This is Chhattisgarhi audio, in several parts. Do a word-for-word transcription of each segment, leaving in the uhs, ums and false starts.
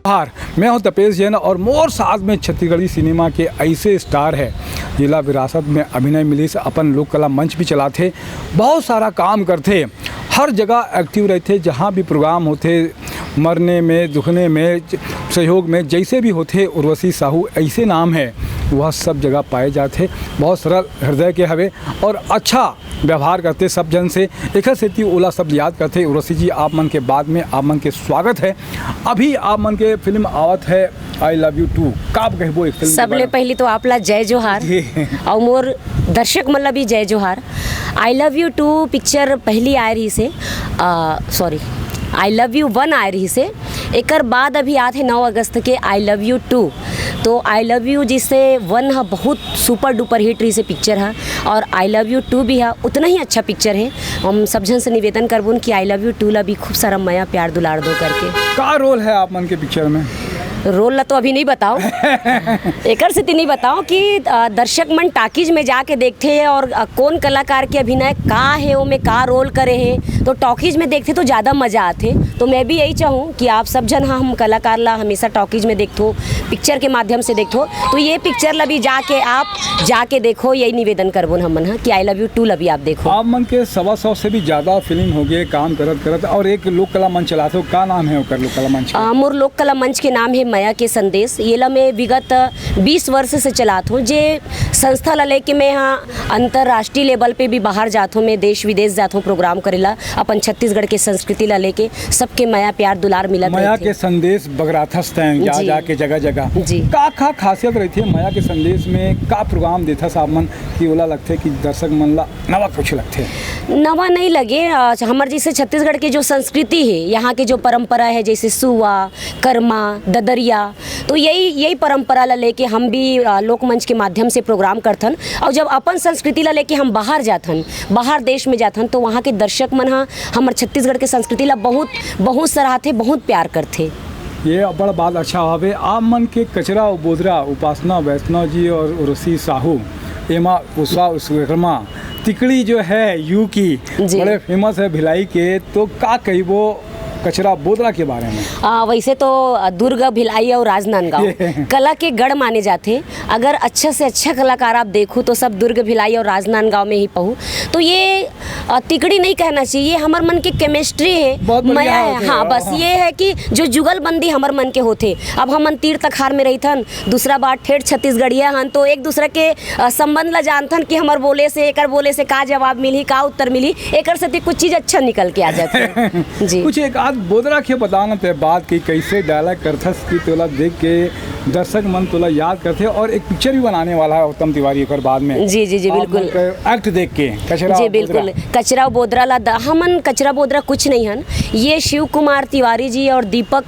जोहार, मैं हूं तपेश जैन और मोर साथ में छत्तीसगढ़ी सिनेमा के ऐसे स्टार है, जिला विरासत में अभिनय मिलिस, अपन लोक कला मंच भी चलाथे, बहुत सारा काम करथे, हर जगह एक्टिव रहथे, जहां भी प्रोग्राम होथे, मरने में, दुखने में, सहयोग में, जैसे भी होथे, उर्वशी साहू ऐसे नाम है, वह सब जगह पाए जाथे। बहुत सरल हृदय के हवे और अच्छा व्यवहार करथे सब झन से, एखर सेती ओला सब याद करथे। उर्वशी जी, आप मन के बाद में आप मन के स्वागत है। अभी आप मन के फिल्म आवत है I Love You Two, का कहिबो एक फिल्म के सबले बारे में? पहली तो आप ला जय जोहार जी। और मोर दर्शक मन ला भी जय जोहार। I Love You Two picture पहली आए रहिस हे, sorry, I Love You One आए रहिस हे, एकर बाद अभी आत हे नौ अगस्त के I Love You Two। तो I Love You जैसे वन ह बहुत सुपर डुपर हिट रहिस हे पिक्चर ह, और I Love You Two भी ह उतना ही अच्छा पिक्चर है। हम सब झन से निवेदन करबुन कि I Love You Two ला भी खूब सारा मया प्यार दुलार दो करके। का रोल है आप मन के पिक्चर में? रोल ला तो अभी नहीं बताओ। एकर सेती नहीं बताओ कि, अ, दर्शक मन टॉकीज में जाके देखथे और, अ, कौन कलाकार के अभिनय का है, ओमे का रोल करे हैं, तो टॉकीज में देखथे तो ज़्यादा मजा आथे। तो मैं भी यही चाहूँ कि आप सब झन ह हम कलाकार ला हमेशा टॉकीज में देखथो, पिक्चर के माध्यम से देखथो, तो ये पिक्चर ला भी जाके आप जाके देखो, यही निवेदन करबो हमन ह कि I Love You Two ला भी आप देखो। आप मन के सवा सौ से भी ज्यादा फिल्म हो गए काम करत करत, और एक लोक कला मंच चलाते हो, का नाम है ओकर लोक कला मंच के? अ, मोर लोक कला मंच के नाम है मया के संदेश। ये ला मैं विगत बीस वर्ष से चलात हूँ। जे संस्था ला लेके मैं यहाँ अंतर्राष्ट्रीय लेवल पे भी बाहर जात हूँ, मैं देश विदेश जात हूँ प्रोग्राम करेला, अपन छत्तीसगढ़ के संस्कृति ला लेके सबके मया प्यार दुलार मिलत मया रहिथे। के संदेश बगराथस तैं जा जी। जाके जगह जगह। जी। का, का खासियत रहिथे मया के संदेश में? का प्रोग्राम देथस आप मन कि ओला लगथे कि दर्शक मन ला नवा कुछ लगथे? नवा नहीं लगे। अ, हमर जैसे छत्तीसगढ़ के जो संस्कृति है, यहाँ के जो परंपरा है, जैसे सुआ, करमा, ददरिया, तो यही, यही परंपरा ला लेके हम भी, अ, लोकमंच के माध्यम से प्रोग्राम करथन। और जब अपन संस्कृति ला लेके हम बाहर जाथन, बाहर देश में जाथन, तो वहाँ के दर्शक मन ह हमर छत्तीसगढ़ के संस्कृति ला बहुत, बहुत सराहथे, बहुत प्यार करथे। ये बड़ बात अच्छा हवे। आप मन के कचरा और बोदरा, उपासना वैष्णव जी और उर्वशी साहू, एमा उषा विश्वकर्मा, तिकड़ी जो है यू की, जी। बड़े फेमस है भिलाई के, तो का कहिबो कचरा बोदरा के बारे में? आ, वैसे तो, आ, दुर्ग, भिलाई और राजनांदगांव कला के गढ़ माने जाथे। अगर अच्छा से अच्छा कलाकार आप देखो तो सब दुर्ग, भिलाई और राजनांदगांव में ही पहू। तो ये, आ, तिकड़ी नहीं कहना चाहिए, हमर मन के केमिस्ट्री है, बहुत बढ़िया मया है। होथे, हाँ, हाँ, बस हाँ। ये है कि जो जुगलबंदी हमर मन के होथे, अब हमन तीर तखार में रहिथन, दूसरा बात ठेठ छत्तीसगढ़िया हन, तो एक दूसरा के, अ, संबंध ला जानथन कि हमर बोले से, एकर बोले से का जवाब मिलही, का उत्तर मिलही, एकर सेती कुछ चीज अच्छा निकल के आ जाथे। जी। कुछ एक आध बोदरा के बताना ते बात कि कैसे डायलॉग करथस कि तोला देख के दर्शक मन तोला याद करथे, और एक पिक्चर भी बनाने वाला है उत्तम तिवारी ओकर बाद में। जी, जी, जी, आप बिल्कुल। मन के एक्ट देख के, कचरा जी, बोदरा। बिल्कुल। कचरा बोदरा ला द-, हमन कचरा बोदरा कुछ नहीं हन। ये शिव कुमार तिवारी जी और दीपक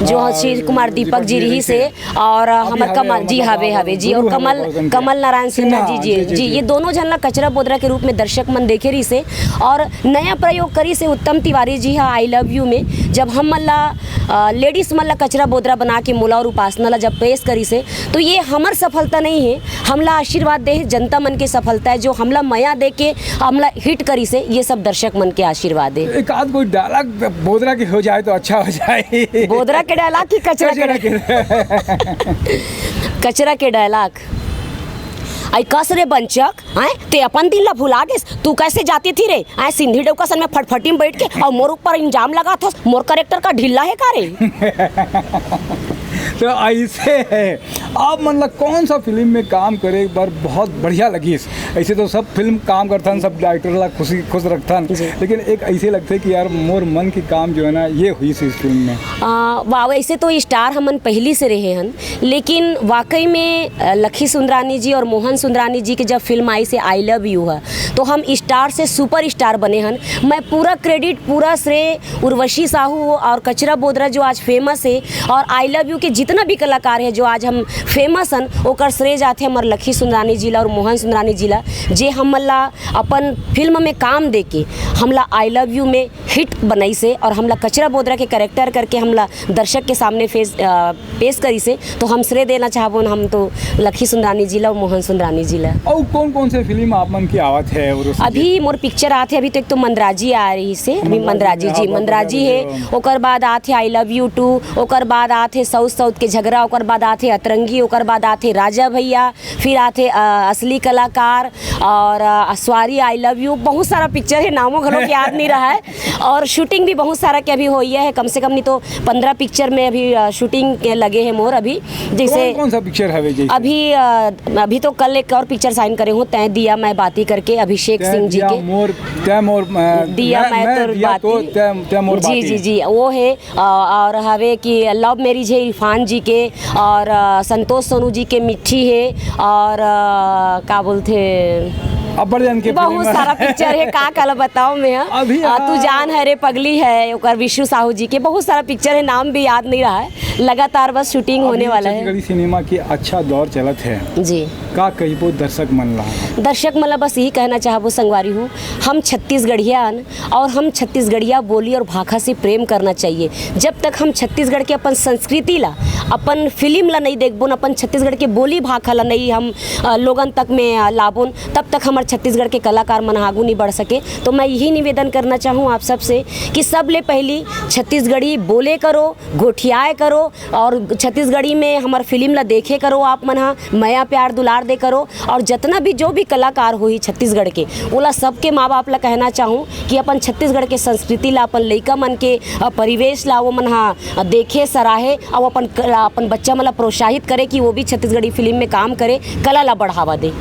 जो हाँ, ह, शिव कुमार दीपक दीपक जी जी रहिस रहिस हे। हे। और, अ, अभी हमर हवे, कमल जी, मतलब, हवे, हाँ, हवे जी, गुरु और हवे कमल, बहुत जन के। कमल नारायण सिन्हा सिन्हा, जी, जी, जी, जी, जी, जी। ये दोनों झन ला कचरा बोदरा के रूप में दर्शक मन देखे रहिस हे। और नया प्रयोग करिस हे उत्तम तिवारी जी हा I Love You में, जब हम मन ला, अ, लेडीज मन ला कचरा बोदरा बना के मोला और उपासना ला जब पेश करिस हे, तो ये हमर सफलता नहीं है, हमला आशीर्वाद दे हे जनता मन के सफलता है, जो हमला मया दे के हमला हिट करिस हे, ये सब दर्शक मन के आशीर्वाद है। एक आध कोई डायलॉग बोदरा के हो जाए तो अच्छा हो जाए। बोदरा के डायलॉग कि कचरा के कचरा डायलॉग? के। कचरा के डायलॉग। आई कस रे बंचक, हैं? ते अपन दिन ला भुला गेस? तू कैसे जाती थी रे? आए सिंधी डौका सन में फटफटी में बैठ के और मोर ऊपर इल्जाम लगाथस, मोर करेक्टर का ढिल्ला है का रे? तो ऐसे है, आप मन ला कौन सा फिल्म में काम करे एक बार बहुत बढ़िया लगिस? ऐसे तो सब फिल्म काम करथन, सब डायरेक्टर ला खुशी, खुश रखथन, जी। लेकिन एक ऐसे लगथे कि यार मोर मन के काम जो है ना, ये हुई इस फिल्म में। आ, वाह, वैसे तो स्टार हमन पहली से रहे हन, लेकिन वाकई में, अ, लखी सुंदरानी जी और मोहन सुंदरानी जी के जब फिल्म आइस हे I Love You ह, तो हम स्टार से सुपर स्टार बने हन। मैं पूरा क्रेडिट, पूरा श्रेय उर्वशी साहू और कचरा बोदरा जो आज फेमस है और I Love You जितना भी कलाकार हे जो आज हम famous हन, ओकर श्रेय जाथे हमर लखी सुंदरानी जी ला और मोहन सुंदरानी जी ला, जे हमन ला अपन फिल्म में काम देके हमला I Love You में hit बनाइस हे और हमला कचरा बोदरा के character करके हमला दर्शक के सामने face, अ, पेश करिस हे। तो हम श्रेय देना चाहबोन हम तो लखी सुंदरानी जी ला और मोहन सुंदरानी जी ला। अउ कौन कौन से फिल्म आप मन के आवत हे? और उस अभी मोर पिक्चर आत हे, अभी तो एक तो मंदराजी आ रहिस हे, अभी मंदराजी, मंदराजी, हाँ, जी, बहुत मंदराजी बढ़िया हे। वीडियो। ओकर बाद आत हे I Love You Two, ओकर बाद आत हे साउथ साउथ के झगड़ा, ओकर बाद आत हे अतरंगी, ओकर बाद आत हे राजा भैया, फिर आत हे, अ, असली कलाकार और, अ, स्वारी, I Love You, बहुत सारा पिक्चर हे, नामों घलो के याद नहीं रहा है। और shooting भी बहुत सारा के अभी होई हे, कम से कम नहीं तो पंद्रह पिक्चर में अभी, अ, shooting के लगे हे मोर अभी। जैसे कौन कौन सा पिक्चर हवे जैसे? अभी, अ, अभी तो कल एक और पिक्चर sign करे हूँ, तय दिया मैं बाती करके, अभिषेक तय सिंह जी दिया के। मोर, तय मोर, अ, दिया मैं, मैं मैं तोर दिया तो बाती। तय, तय मोर जी, बाती। जी, जी, वो हे। अ, और हवे कि Love Marriage हे इरफान जी के और, अ, संतोष सोनू जी के मिट्ठी हे और, अ, का बोलथे, अब्बड़ जन के बहुत फिल्म। सारा पिक्चर हे, का काला बताओ मैं, हाँ? अभी अ, तू हाँ। जान है रे पगली है, ओकर विशु साहू जी के बहुत सारा पिक्चर हे, नाम भी याद नहीं रहा है, लगातार बस shooting अभी होने वाला है। छत्तीसगढ़ी सिनेमा के अच्छा दौर चलत हे। जी। का कहिबो दर्शक मन ला? दर्शक मन ला बस यही कहना चाहबो संगवारी हो, हम छत्तीसगढ़िया हन और हम छत्तीसगढ़िया बोली और भाखा से प्रेम करना चाहिए। जब तक हम छत्तीसगढ़ के अपन संस्कृति ला, अपन फिल्म ला नहीं देखबोन, अपन छत्तीसगढ़ के बोली भाखा ला नहीं हम, अ, लोगन तक में, अ, लाबोन, तब तक हमर छत्तीसगढ़ के कलाकार मन आगू नहीं बढ़ सके। तो मैं यही निवेदन करना चाहूँ आप सबसे कि सबले पहली छत्तीसगढ़ी बोले करो, गोठियाए करो और छत्तीसगढ़ी में हमर फिल्म ला देखे करो, आप मन ह मया प्यार दुलार दे करो। और जतना भी जो भी कलाकार होही छत्तीसगढ़ के, ओला सबके माँ बाप ला कहना चाहूँ कि अपन छत्तीसगढ़ के संस्कृति ला, अपन लइका मन के, अ, परिवेश ला वो मन ह देखे सराहे, अउ अपन कला, अपन बच्चा मन ला प्रोत्साहित करे कि वो भी छत्तीसगढ़ी फिल्म में काम करे, कला ला बढ़ावा दे।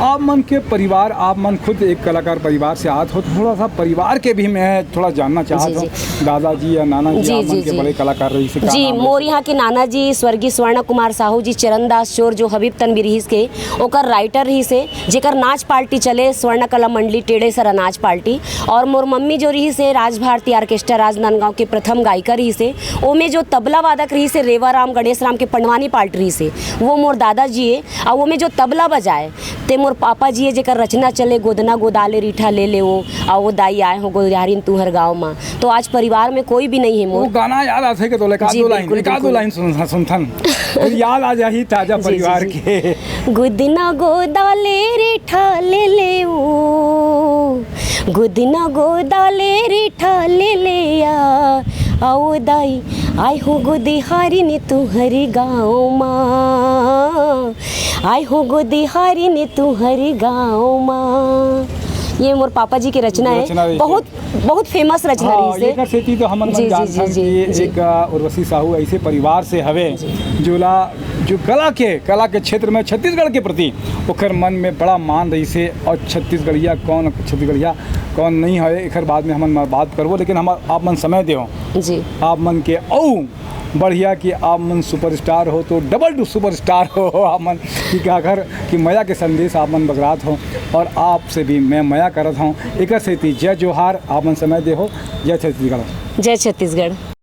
आप मन के परिवार, आप मन खुद एक कलाकार परिवार से आत हो, तो थोड़ा सा परिवार के भी मैं थोड़ा जानना चाहत जी, हूँ। जी। दादाजी या नाना जी जी, आप मन जी, के जी। बड़े कलाकार रहिस हे, का जी, नाम रहिस हे? मोर यहाँ के नाना जी स्वर्गीय स्वर्ण कुमार साहू जी, चरण दास चोर जो हबीब तनबी रहिस के, ओकर राइटर रहिस हे, जेकर नाच पार्टी चले, स्वर्ण कला मंडली टेढ़ेसर अनाज पार्टी। और मोर मम्मी जो रहिस हे, राज भारती ऑर्केस्ट्रा राजनांदगांव के प्रथम गायिका रहिस हे। ओमे जो तबला वादक रहिस हे, रेवा राम, गणेश राम के पंडवानी पार्ट रहिस हे, वो मोर दादाजी हे। और ओमे जो तबला बजाए, ते मोर पापा जी हे, जेकर रचना चले, "गोदना गोदाले रीठा ले ले वो, आ वो दाई आए हो गोदिहारिन तुहर गाँव मा।" तो आज परिवार में कोई भी नहीं है वो मोर। गाना याद आथे के तोला? एक आध जी, दो लाइन, बिल्कुल, एक आध दो बिल्कुल। लाइन सुन-, सुनथन। फिर याद आ जाही ताजा जी, जी, परिवार जी। के। "गोदना गोदाले रीठा ले ले वो, गोदना गोदाले रीठा ले ले या, आओ दाई, आए हो गोदिहारिन तुहर गाँव मा।" आए हो गोदिहारिन तुहर गाँव मा। ये मोर पापा जी की रचना है। रचना रही बहुत, बहुत famous रचना हाँ, रही से। एकर सेती तो हमन जी, मन जी, जानथन जी, जी, कि जी। एक, अ, उर्वशी साहू ऐसे परिवार से हवे, जी। जोला, जो कला के, कला के क्षेत्र में छत्तीसगढ़ के प्रति ओकर मन में बड़ा मान रही से। और छत्तीसगढ़िया कौन, छत्तीसगढ़िया कौन नहीं है, एकर बाद में हमन बात करबो, लेकिन हम आप मन समय देव। जी। आप मन के अउ बढ़िया कि आप मन superstar हो तो double superstar हो आप मन, कि काकर कि मया के संदेश आप मन बगरात हो और आपसे भी मैं मया करत हूँ। एकर सेती जय जोहार, आप मन समय दे हो। जय छत्तीसगढ़। जय छत्तीसगढ़।